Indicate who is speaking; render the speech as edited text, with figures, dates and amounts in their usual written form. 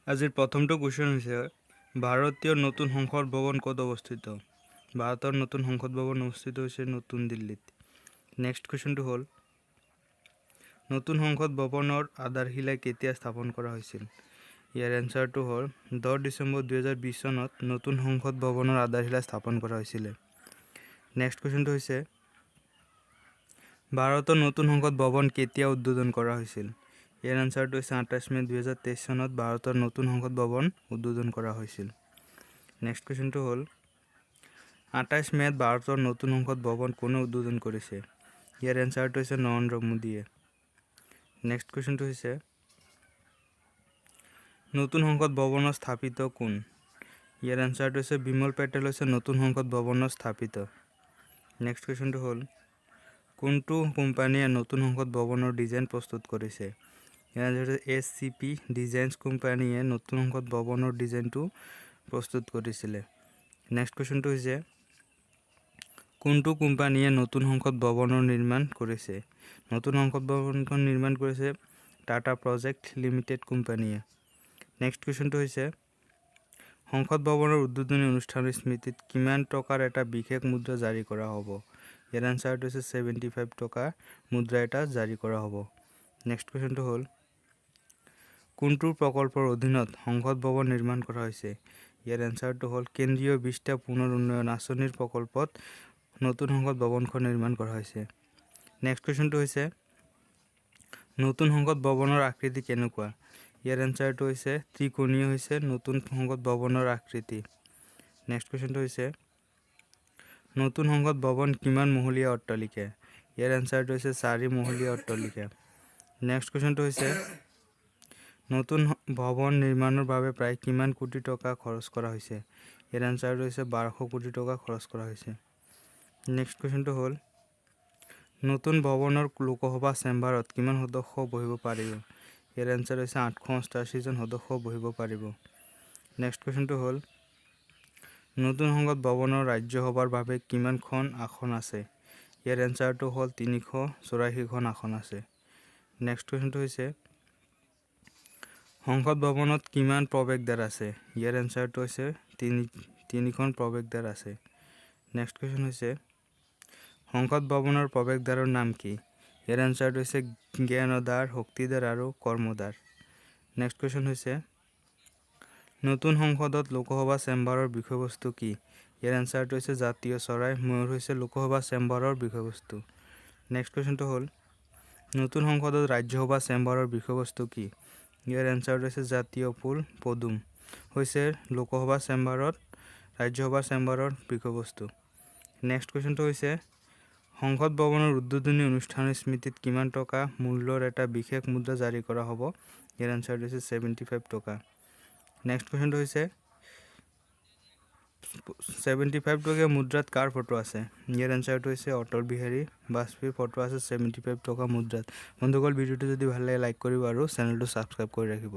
Speaker 1: আজিৰ প্ৰথমটো কুৱেশ্যন হৈছে, ভাৰতীয় নতুন সংসদ ভৱন ক'ত অৱস্থিত? ভাৰতৰ নতুন সংসদ ভৱন অৱস্থিত হৈছে নতুন দিল্লীত। নেক্সট কুৱেশ্যনটো হ'ল, নতুন সংসদ ভৱনৰ আধাৰশিলা কেতিয়া স্থাপন কৰা হৈছিল? ইয়াৰ এনচাৰটো হ'ল 10 ডিচেম্বৰ 2020 চনত নতুন সংসদ ভৱনৰ আধাৰশিলা স্থাপন কৰা হৈছিলে। নেক্সট কুৱেশ্যনটো হৈছে, ভাৰতৰ নতুন সংসদ ভৱন কেতিয়া উদ্বোধন কৰা হৈছিল? ইয়াৰ এনচাৰটো হৈছে 28 মে' 2023 চনত ভাৰতৰ নতুন সংসদ ভৱন উদ্বোধন কৰা হৈছিল। নেক্সট কুৱেশ্যনটো হ'ল, 28 মে'ত ভাৰতৰ নতুন সংসদ ভৱন কোনে উদ্বোধন কৰিছে? ইয়াৰ এনচাৰটো হৈছে নৰেন্দ্ৰ মোদীয়ে। নেক্সট কুৱেশ্যনটো হৈছে, নতুন সংসদ ভৱনৰ স্থপতি কোন? ইয়াৰ এনচাৰটো হৈছে বিমল পেটেল হৈছে নতুন সংসদ ভৱনৰ স্থপতি। নেক্সট কুৱেশ্যনটো হ'ল, কোনটো কোম্পানীয়ে নতুন সংসদ ভৱনৰ ডিজাইন প্ৰস্তুত কৰিছে? ইয়াৰ এনচাৰটো এছ চি পি ডিজাইনছ কোম্পানীয়ে নতুন সংসদ ভৱনৰ ডিজাইনটো প্ৰস্তুত কৰিছিলে। নেক্সট কুৱেশ্যনটো হৈছে, কোনটো কোম্পানীয়ে নতুন সংসদ ভৱনৰ নিৰ্মাণ কৰিছে? নতুন সংসদ ভৱনখন নিৰ্মাণ কৰিছে টাটা প্ৰজেক্ট লিমিটেড কোম্পানীয়ে। নেক্সট কুৱেশ্যনটো হৈছে, সংসদ ভৱনৰ উদ্বোধনী অনুষ্ঠানৰ স্মৃতিত কিমান টকাৰ এটা বিশেষ মুদ্ৰা জাৰি কৰা হ'ব? ইয়াৰ এনচাৰটো হৈছে 75 টকা মুদ্ৰা এটা জাৰি কৰা হ'ব। নেক্সট কুৱেশ্যনটো হ'ল, কোনটো প্ৰকল্পৰ অধীনত সংসদ ভৱন নিৰ্মাণ কৰা হৈছে? ইয়াৰ এনচাৰটো হ'ল কেন্দ্ৰীয় 20টা পুনৰ উন্নয়ন আঁচনিৰ প্ৰকল্পত নতুন সংসদ ভৱনখন নিৰ্মাণ কৰা হৈছে। নেক্সট কুৱেশ্যনটো হৈছে, নতুন সংসদ ভৱনৰ আকৃতি কেনেকুৱা? ইয়াৰ এনচাৰটো হৈছে ত্ৰিকোণীয় হৈছে নতুন সংসদ ভৱনৰ আকৃতি। নেক্সট কুৱেশ্যনটো হৈছে, নতুন সংসদ ভৱন কিমান মহলীয়া অট্টালিকা? ইয়াৰ এনচাৰটো হৈছে চাৰি মহলীয়া অট্টালিকা। নেক্সট কুৱেশ্যনটো হৈছে, নতুন ভৱন নিৰ্মাণৰ বাবে প্ৰায় কিমান কোটি টকা খৰচ কৰা হৈছে? ইয়াৰ এনচাৰটো হৈছে 1200 কোটি টকা খৰচ কৰা হৈছে। নেক্সট কুৱেশ্যনটো হ'ল, নতুন ভৱনৰ লোকসভা চেম্বাৰত কিমান সদস্য বহিব পাৰিব? ইয়াৰ এনচাৰ হৈছে 888জন সদস্য বহিব পাৰিব। নেক্সট কুৱেশ্যনটো হ'ল, নতুন সংসদ ভৱনৰ ৰাজ্যসভাৰ বাবে কিমানখন আসন আছে? ইয়াৰ এনচাৰটো হ'ল 384খন আসন আছে। নেক্সট কুৱেশ্যনটো হৈছে, সংসদ ভৱনত কিমান প্ৰৱেশদ্বাৰ আছে? ইয়াৰ এনচাৰটো হৈছে তিনিখন প্ৰৱেশদ্বাৰ আছে। নেক্সট কুৱেশ্যন হৈছে, সংসদ ভৱনৰ প্ৰৱেশদ্বাৰৰ নাম কি? ইয়াৰ এনচাৰটো হৈছে জ্ঞানদ্বাৰ, শক্তিদ্বাৰ আৰু কৰ্মদ্বাৰ। নেক্সট কুৱেশ্যন হৈছে, নতুন সংসদত লোকসভা চেম্বাৰৰ বিষয়বস্তু কি? ইয়াৰ এনচাৰটো হৈছে জাতীয় চৰাই ময়ূৰ হৈছে লোকসভা চেম্বাৰৰ বিষয়বস্তু। নেক্সট কুৱেশ্যনটো হ'ল, নতুন সংসদত ৰাজ্যসভা চেম্বাৰৰ বিষয়বস্তু কি? ইয়াৰ এনচাৰটো হৈছে জাতীয় ফুল পদুম হৈছে লোকসভা চেম্বাৰত ৰাজ্যসভা চেম্বাৰৰ বিষয়বস্তু। নেক্সট কুৱেশ্যনটো হৈছে, সংসদ ভৱনৰ উদ্বোধনী অনুষ্ঠানৰ স্মৃতিত কিমান টকা মূল্যৰ এটা বিশেষ মুদ্ৰা জাৰি কৰা হ'ব? ইয়াৰ এনচাৰটো হৈছে 75 টকা। নেক্সট কুৱেশ্যনটো হৈছে, 75 টকীয়া মুদ্ৰাত কাৰ ফটো আছে? ইয়াৰ এনচাৰটো হৈছে অটল বিহাৰী বাজপেয়ীৰ ফটো আছে 75 টকা মুদ্ৰাত। বন্ধুসকল, ভিডিঅ'টো যদি ভাল লাগে লাইক কৰিব আৰু চেনেলটো ছাবস্ক্ৰাইব কৰি ৰাখিব।